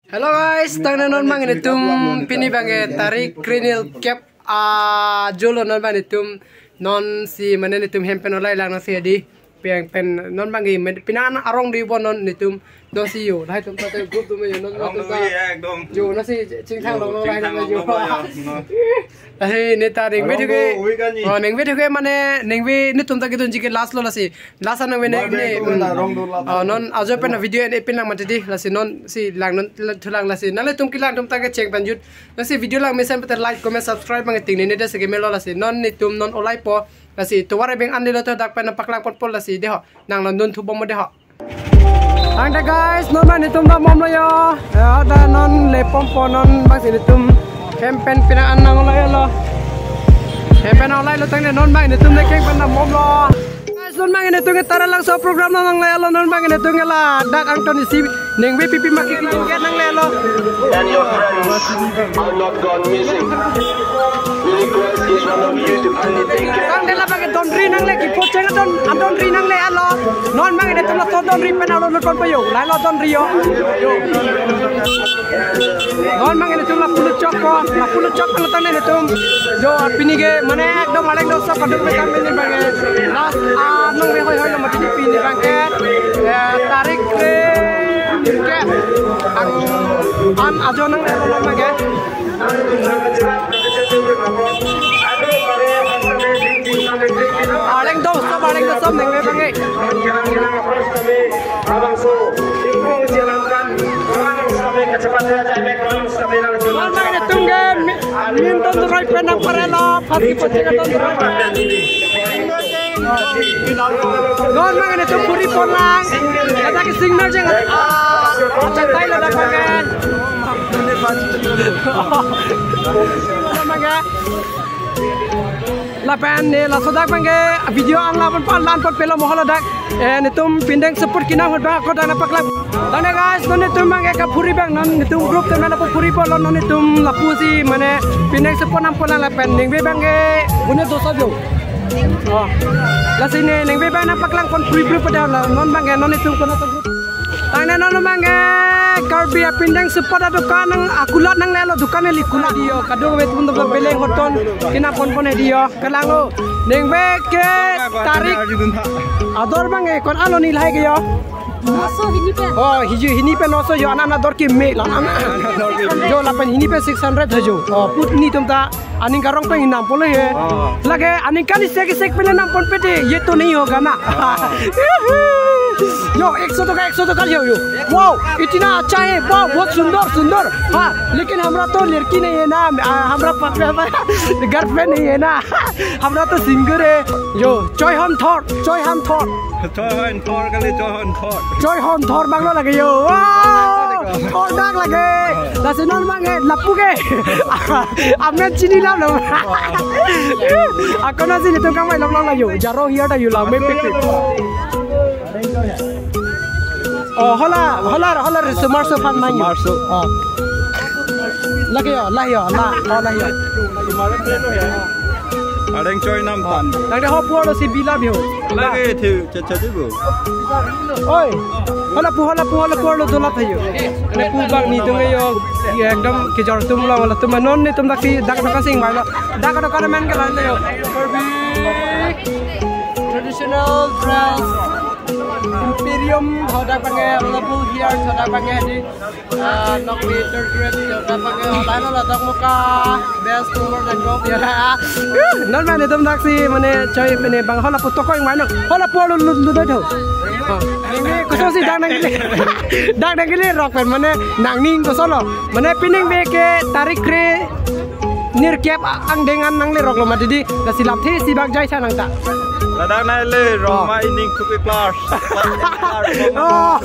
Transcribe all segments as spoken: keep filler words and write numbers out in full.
Hello guys, tangte non bang netum pini bang tarik kre nerkep ajo lo non bang netum non si mane netum hem pen olai lang nang si hedi. Pen pen non bang pina arong di bo non netum non si yo. Lahai atum ta group atum yo non Arong atum ta. Yo, ekdom. Yo, non si chingthang Yo, long long lahai chingthang atum long yo. Long yo. No. Ahi, ne ta ningve Arong thuke. Do hui kani. Oh, ningve thuke mane ningve netum ta kedunji ke last lo lasi. Last ningve ne Mane ne. Ko na arong do last. Oh, non ajo pen video en epin lang mati di lasi non si lang non thulang lasi. Nanglitum kelang atum ta kecheng pen jut. Lasi video lang mesen pete like, comment, subscribe bang ting ne ne de sege melo lasi. Non netum non olai po. Lasi tovar beng an de lo to dak pen paklang pot po lasi de ho. Nang lo nun thu bom de ho. Tangte guys, non bang netum ta mom lo yo. Ya, ta non le pom po non bang si netum hem pen pina an nang lo yo lo. Hem pen olai lo tangte non bang netum le keng pen ta mom lo. Guys, non bang netum ke Taralangso program nang nang lo yo lo non bang netum ke ladak angton isi ningve pipi maki ki nang lo yo lo. And your friends are not gone missing. We request each one of you to kindly take care. Tangte la bang donri nang le ki pocheng don an donri nang le alo. Non bang netum la to donri pen alo lo kon po yo. Lahai lo donri yo. Yo. Non bang netum la pulut chok po, la pulut chok po tangte netum. Yo pini ke mane ekdom aleng do sok kaduk pe kam pini bang. Last ah nong re hoi hoi lo mati pini bang ke. Eh, tarik kre nerkep. Ang an ajo nang re lo bang ke. Aleng do sok, aleng do sok ningve bang ke. Abang so, ingkung jalankan, orang sampai kecepatan sampai orang sampai langsung. Mana netum ke mi-, minton roi pen nang parelo, pasti pasti keton roi pen. Non bang netum puri ponlang, kata ke signal jeng, ah, acha tai ladak bang ke. Bang ke. Lapen ne laso dak bang ke video an lapen pa lan pot pelo mohol dak. Eh, netum pindeng support kinang hot bang ko dana paklang. Tangte guys, non netum bang ke kaphuri bang non netum group temen apo phuri po lo non netum lapu si mane pindeng support nam polang lapen ningve bang ke bune dosa jo. Oh. Lasi ne ningve bang na paklang kon phuri phuri pada la non bang ke non netum kono to group. Tangte non bang ke Karbi apindeng support adukan nang akulat nang le lo dukan ne likulat di yo. Kadung vet pun to beleng hoton kina pon pon di yo. Kelang lo. Ningve ke tarik ador bang ke kon alo ni lahai ke yo. Noso hini pen. Oh, hiji hini pen noso yo anan ador ke me la anan. Yo lapen hini pen six hundred jo. Oh, put netum ta aning karong pen nam pon lo he. Oh. Lake aning kali sek sek pen nam pon pe de ye to nahi hoga na. Oh. Yo, ek so taka, ek so taka yo yo. Wow, itina acha hai. Wow, bahut sundor, sundor. Ha, lekin hamra to ladki nahi hai na, ah, hamra pa-, pa-, pa-, girlfriend nahi hai na. Hamra to single hai. Yo, choi hon thor, choi hon thor. Choi hon thor kali, choi hon thor. Choi hon thor bang lo lake yo. Wow, thor dak lake. Lasi non bang ke, lapu ke. Amen chini lam lo. Akono si netum kang mai long long la yo. Jaro hiya ta yo la me pe pe. Oh, hala, hala, hala risomar so phan mang. Risomar so. Oh. Lake yo, la yo, la, oh, la yo. Areng choi nam tan. Lake ho pulo si bila bio. Lake thi, cha, cha, thi bo. Oi. Hala pu, hala pu, hala pulo dola thayo. Hala pu bang netum yo. Ye ekdom kejor atum lo, latum non netum dak si, dak dak sing bai lo. Dak dak men ke lain yo. Traditional dress. Imperium hodak bang ke, available here hodak bang ke di. Ah, nok ni third grade hodak bang ke, hodak lo ladak muka best tour dan go ya. Non bang netum dak si mane choi mane bang hala pu tokoi mai no. Hala pu lo lo lo do. Ah, ini koso si dak nangkele. Dak nangkele rok pen mane nangning koso lo. Mane pini ningve ke tarik kre nerkep angdeng an nangle rok lo mati di, lasi lam the si bak jai sa nang ta. Ladak nai le rong Oh. ma ining thupi class. Oh.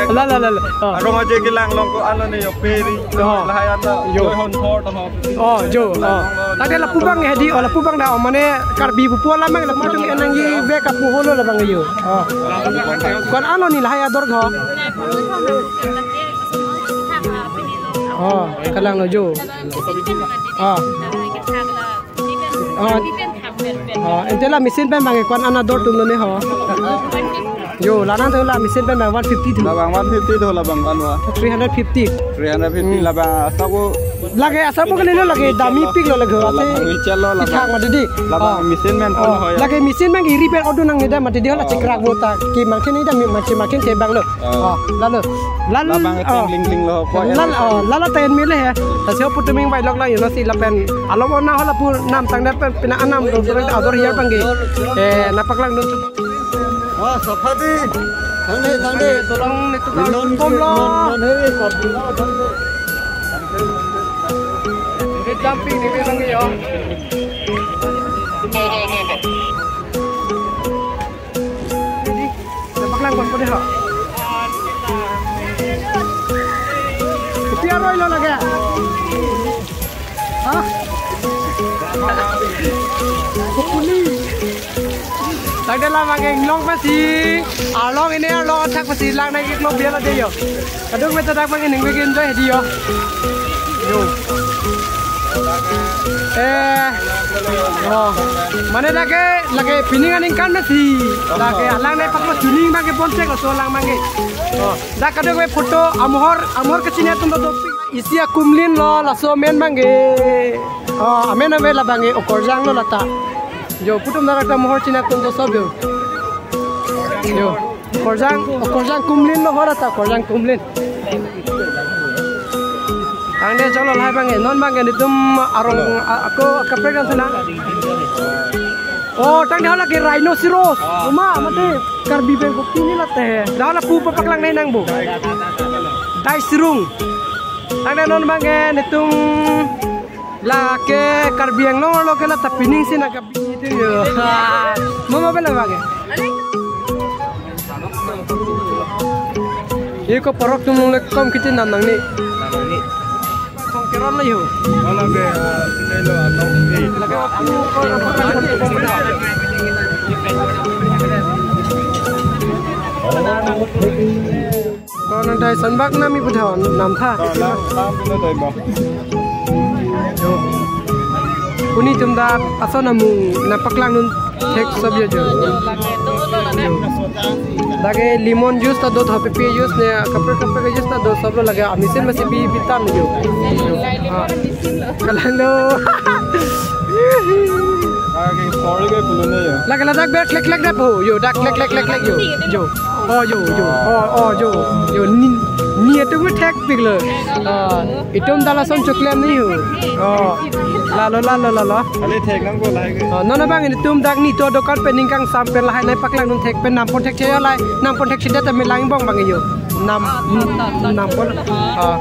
La, la, la, la, la. Oh. Arong aje kelang long ko alo ne yo peri. Oh. Lahai anta Yo. Choi hon thor to ho. Oh, jo. Oh. Tangte lapu bang hedi, oh, lapu bang da, oh, mane Karbi pu pu alam bang lapu tung enang ye ve kapu holo la bang yo. Oh. Kon ano ni lahai ador ho. Oh, kalang lo jo. Oh. Oh. Oh, ante la machine pen bang kon ana dor tum lo ne ho. Yo, la nang thu la mesen pen bang one fifty thu. Labang one fifty thu labang anwa. Three hundred fifty. Three hundred fifty. Hmm. Labang asap ko. Lake asap ko kalilo lake dami pik lo lake. Labang ase. Richard lo labang. Ithak mati di. Labang. Ah. Mesen pen. Oh, ho ya. Lake mesen pen iri pen odo nang nida mati di ho la. Ah. Chekrak bo ta. Ke mangkin nida mi mangkin mangkin ke bang lo. Ah. Ah, lalo. Lal-, labang ah. Ting ling ting lo. Lal-, ah, lala ten mile he. Tasi ho putuming bai lok la yo nasi lapen. Alom ona ho lapu nam tangdet pen pina anam lo ador hiar bang ke. Eh, nangpaklangdun. Oh, sofa di. Thang de, thang de. Tolong netum non, bom lo. Non, non, hei, sofa di, thang de. Ini jumping di bilang yo. Ini, nangpaklang bom ko de ho. Kopi aroi lo lake. Hah? Kopuli. Tangte labang ke inglong pasi. Arlong ini arlong athak pasi lang nang iklo biar aja yo. Kadokave ta dak bang ining bagi enjoy di yo. Yo. Eh. Oh. Mane lake, lake pining aningkan pasi. Lake alang nangpaklo pining bang ke bonsek lo so lang bang ke. Oh. Dak kadokave photo amohor, amohor kachini atum do dopi. Isi akumlin lo laso amen bang ke. Oh, amen ave labang ke Okorjang lo lata. Yo, putum dak ta amohor chini atum do sob yo. Yo, Okorjang, Okorjang kumlin lo ho lata, Okorjang kumlin. Tangte cholo lahai bang ke, non bang ke netum arong a-, ako kaprek kan sana. Oh, tangte hala ke rhinoceros. Uma, mate. Karbi pen kopi ni late. Dak lapu papaklang nai nang bo. Dai Sirung. Tangte non bang ke netum lake Karbi Anglong lo ke lata pining si nang kabi itu yo. Mama bela bang ke. Ye ko parok tum le kom kiti nam nang ni. Kong keron lo yo. Mana ke, ah, sini lo, ah, tong, eh. Lake aku ko. Ko nang dai son bak nami puthaon nam tha. Oh, nam, nam pino dai bak. Yo. Puni tum dak ason amung nangpaklang nun thek sob yo jo. Yo. Lake lemon juice ta do, tho pepe juice ne, kaprek kaprek juice ta do, sob lo lake amesen masi bi bitam yo. Yo. Ah. Kalanglo. Lake sorry ke pulo ne yo. Lake ladak ber klek klek dap ho. Yo, dak klek klek klek klek yo. Yo. Oh, yo, yo. Oh, oh, yo. Yo, ni, ni atum thek pik lo. Ah, itum dak lason choklem ni ho. Oh. Lalo, lalo, lalo. Ale thek nang ko lahai ke. Oh, non abang itum dak netum adokan pen ning kangsam pen lahai nangpaklang nun thek pen nampon thek cheyo lai. Nampon thek chedet ta melang bong bang yo. Nam, nampon. Ah.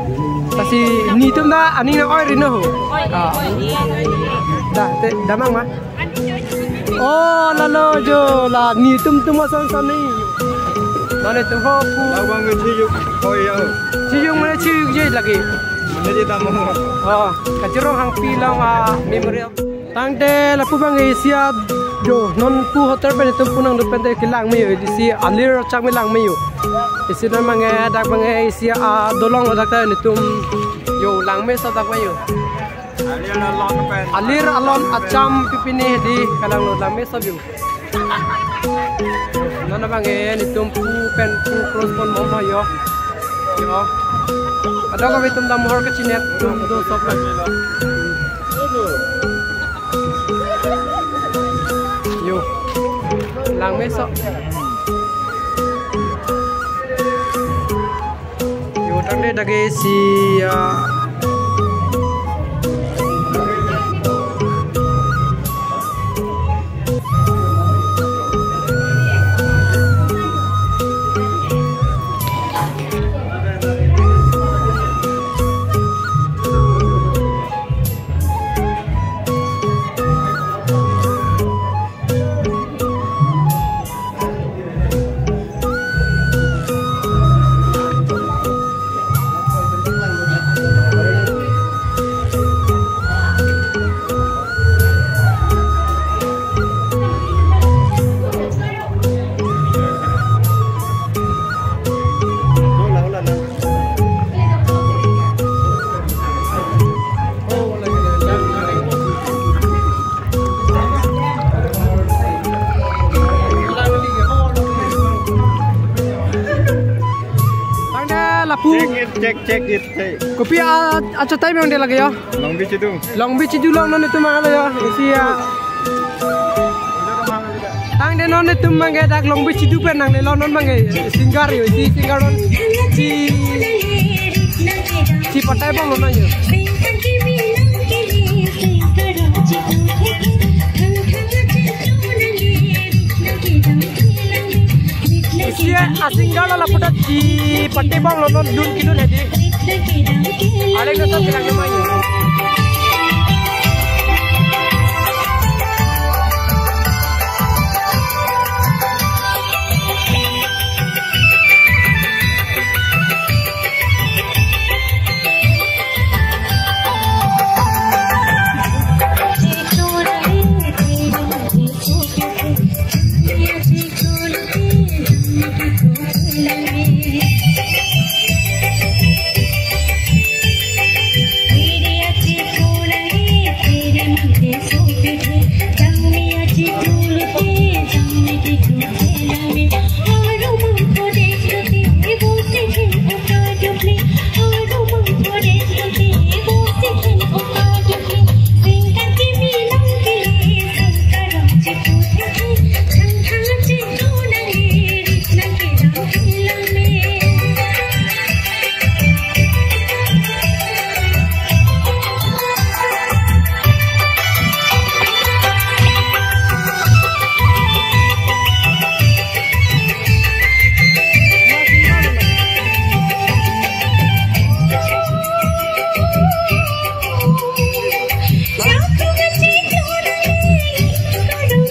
Lasi netum dak aning nang oi ri no ho. Ah. Dak te damang ma. Oh, lalo jo la netum tum ason son ni. Lale tum ho pu. Labang ke chiyuk. Oh, iya. Chiyuk mane chiyuk je lake. Mane je tamo. Oh, Kachirong Hangpi along a-memorial. Tangte lapu bang isi a jo non pu hotel pen itum pu nangdun pen te kelang me yo, isi alir chak me lang me yo. Isi non bang ke dak bang ke isi a dolong lo dak ta netum yo lang me so dak me yo. Alir alon pen. Alir alon acham pipini hedi kalanglo lang me sob yo. Non abang ke netum pu pen pu cross pon bom ho yo. Yo. Kadokave atum dak amohor kachini atum do sob lo. Yo. Lang me so. Yo, tangte dak ke isi, ah, Check it, check. Kopi a, achatai abang de lake ya? Long Beach itu. Long Beach itu long non itum mang lo ya. Isi ya. Tangte non itum mang ke dak Long Beach itu pen nanglelo non mang ke. Singer yo, isi singer non. Si, si patai abang non yo. Isi a singer lo lapu ta si patai abang lo non dun kilo hedi. Arek lo ta kelang mai.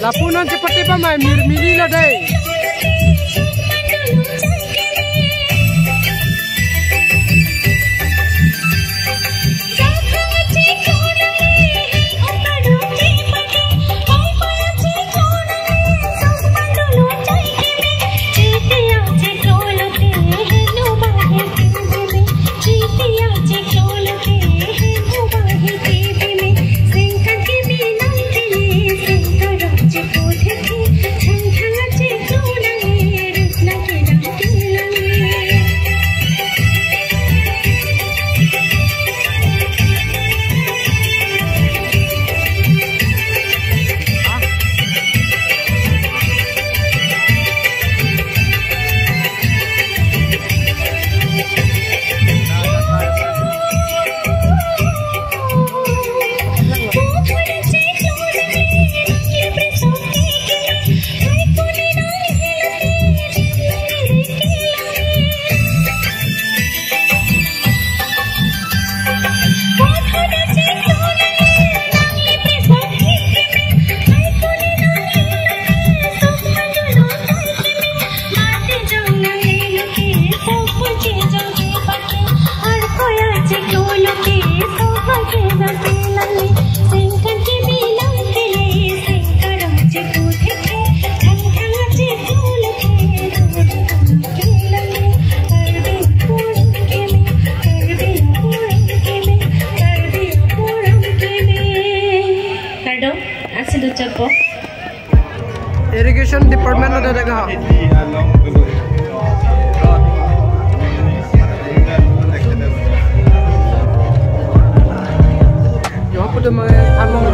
Lapu non chepatai pamai, mir mili lo dei. Kardom, asin do chapo. Irrigation department lo dak ha. Yo, apa tu, among?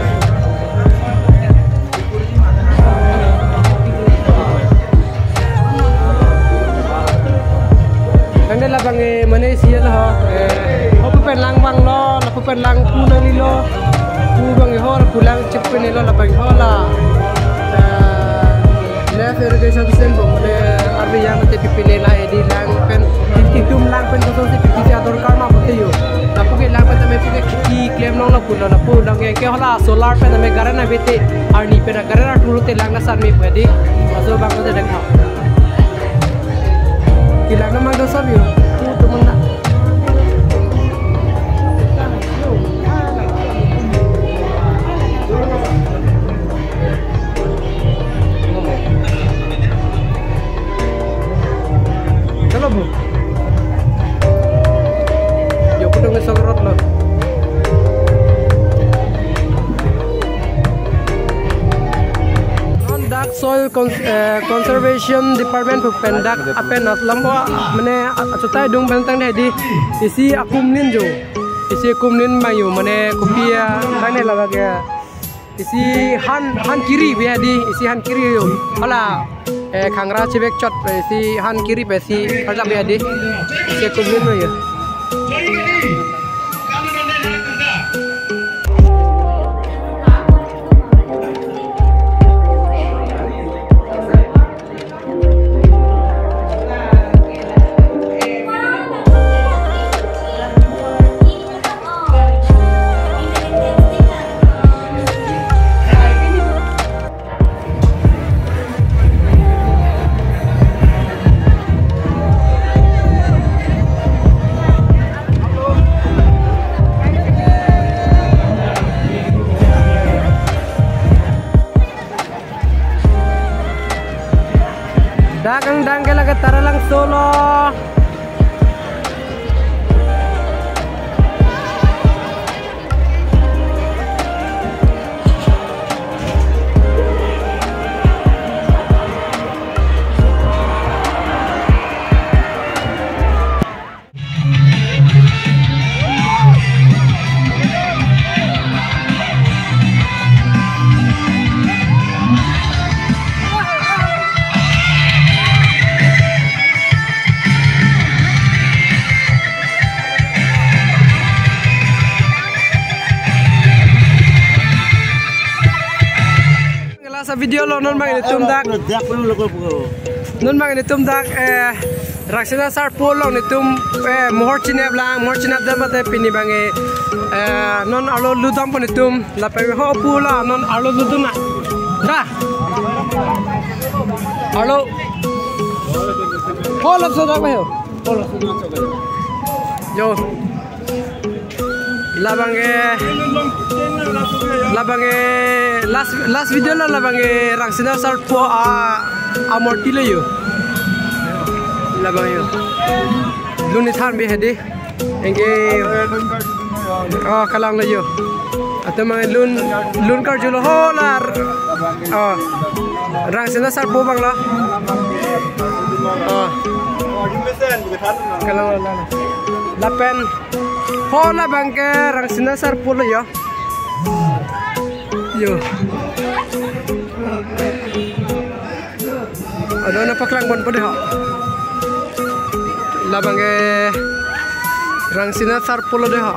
Tangte labang ke mane isi lo ho. Eh, ho pen lang abang lo, lapu pen lang pu nanglelo. Pu abang ho, pu lang chip pen lo labang ho la. Eh, lift irrigation system bo le arve yang te pipi le la edi lang pen, itum lang pen koson si pipi si ador karma bote yo. Lapu ke lang pen tame pu ke ki klem long lapu lo, lapu lang ke ke ho la solar pen tame current avete, arni pen current atur te lang kasan me pu edi. Laso abang ko te dak ha. Kilang na mang do sob yo. Tu tu mena. Kalau bu. Yo, kudung esok rot lo. Non dak soil Cons-, eh, Conservation Department pu pen dak apen alam o mane a-, achutai dung pen tangte hedi isi akumlin jo. Isi akumlin abang jo mane kopi abang ne labang ke. Isi han, han kiri bi hedi, isi han kiri jo. Hala, eh, khangra chevek chot, eh, isi han kiri pen isi parjap bi hedi. Isi akumlin abang jo. Dak angdeng ke lake Taralangso lo. Last video lo non abang netum dak. Dak pun lo ko. Non abang netum dak, eh, Rangsina Sarpo along netum, eh, mohor chinep lang, mohor chinep dam mate pini abang, eh, eh, non arlo lutdampo netum, lapen ho pu la non arlo lutdun na. Da. Arlo. Ho lap so dak ho. Ho lap so. Yo. Labang ke, labang ke last, last video lo labang ke Rangsina Sarpo a, amurti lo jo. Labang jo. Lun ni than bi hedi. Anke, oh, kalang lo jo. Atum abang lun, lun karju lo ho lar. Oh. Rangsina Sarpo abang lo. Oh. Kalang lo, lang lo. Lapen ho labang ke Rangsina Sarpo lo jo. Jo. Ado na paklang ponpo dei ho. Labang ke Rangsina Sarpo lo dei ho.